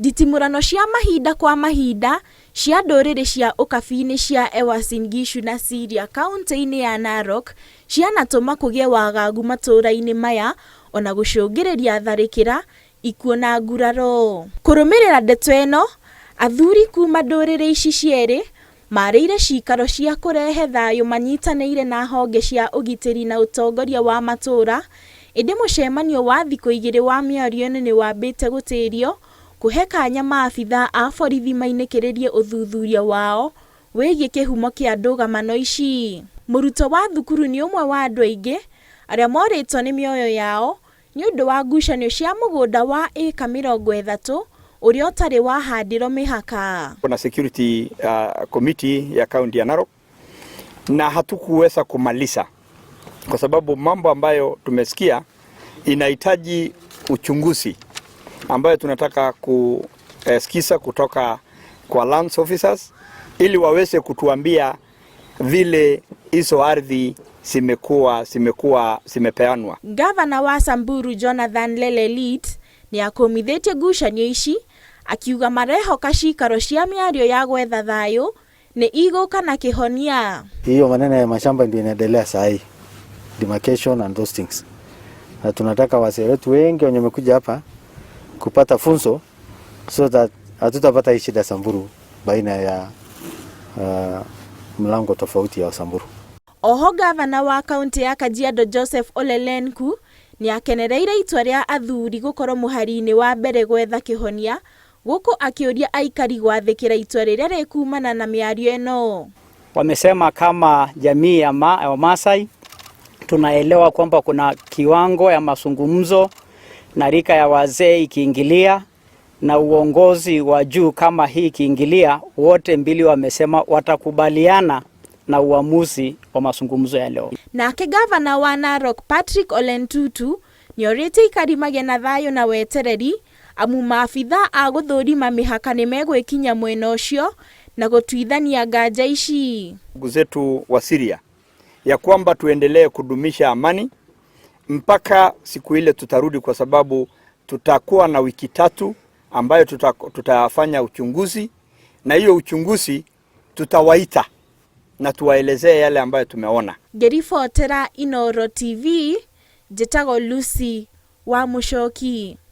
Nditimũrano cia mahinda kwa mahinda cia ndũrĩrĩ cia ũkabi-inĩ cia Uasin Gishu na Siria kauntĩ-inĩ ya Narok cianatũma kũgĩe wagagu matũra-inĩ maya ona gũcũngĩrĩria tharĩkĩra, ikuũ na nguraro. Kũrũmĩrĩra ndeto ĩno, athuri kuma ndũrĩrĩ ici cierĩ marĩire cikaro cia kũrehe thayũ manyitanĩire na honge cia ũgitĩri na ũtongoria wa matũra, ĩndĩ mũcemanio wa thikũ igĩrĩ wa mĩario ĩno nĩwambĩte gũtĩrio kũhe kanya maabithaa a borithi mainĩkĩrĩrie ũthuthuria wao wĩgiĩ kĩhumo kĩa ndũgamano ici. Mũrutwo wa thukuru nĩ ũmwe wa andũ aingĩ arĩa morĩtwo nĩ mĩoyo yao nĩ ũndũ wa ngucanio cia mũgũnda wa ĩka 30 ũrĩa ũtarĩ wahandĩrwo mĩhaka. Kuna security committee ya kaunti ya Narok na hatukuweza kumaliza kwa sababu mambo ambayo tumesikia inahitaji uchunguzi ambayo tunataka kusikiza kutoka kwa lands officers ili waweze kutuambia vile hizo ardhi zimekuwa zimepeanwa. Gavana wa Samburu Jonathan Lelelit nĩ akũmithĩtie ngucanio ici akiuga marehoka cikaro cia mĩario ya gwetha thayũ nĩ igũka na kĩhonia. Hiyo maneno ya mashamba ndio inaendelea saa hii, demarcation and those things, na tunataka wazee wetu wengi wenye wamekuja hapa kupata funzo so that hatutapata hii shida Samburu baina ya mlango tofauti ya Samburu. Oho gavana wa kaunti ya Kajiado Joseph Ole Lenku nĩ akenereire itua rĩa athuri gũkorwo mũhari-inĩ wa mbere gwetha kĩhonia gũkũ akĩũria aikari gwathĩkĩra itua rĩrĩa rĩkumana na mĩario ĩno. Wamesema kama jamii ya Wamasai tunaelewa kwamba kuna kiwango ya mazungumzo na rika ya wazee ikiingilia na uongozi wa juu kama hii ikiingilia, wote mbili wamesema watakubaliana na uamuzi wa mazungumzo ya leo. Nake gavana wa Narok Patrick Ole Ntutu nĩorĩtie aikari magĩe na thayũ na wetereri amu maabithaa a gũthũrima mĩhaka nĩmegwĩkinya mwena ũcio na gũtuithania nganja ici. Ndugu zetu wa Siria ya kwamba tuendelee kudumisha amani mpaka siku ile tutarudi, kwa sababu tutakuwa na wiki 3 ambayo tutafanya uchunguzi, na hiyo uchunguzi tutawaita na tuwaelezee yale ambayo tumeona. Ngĩribotera Inooro TV, njĩtagwo Lucy wa Mũcoki.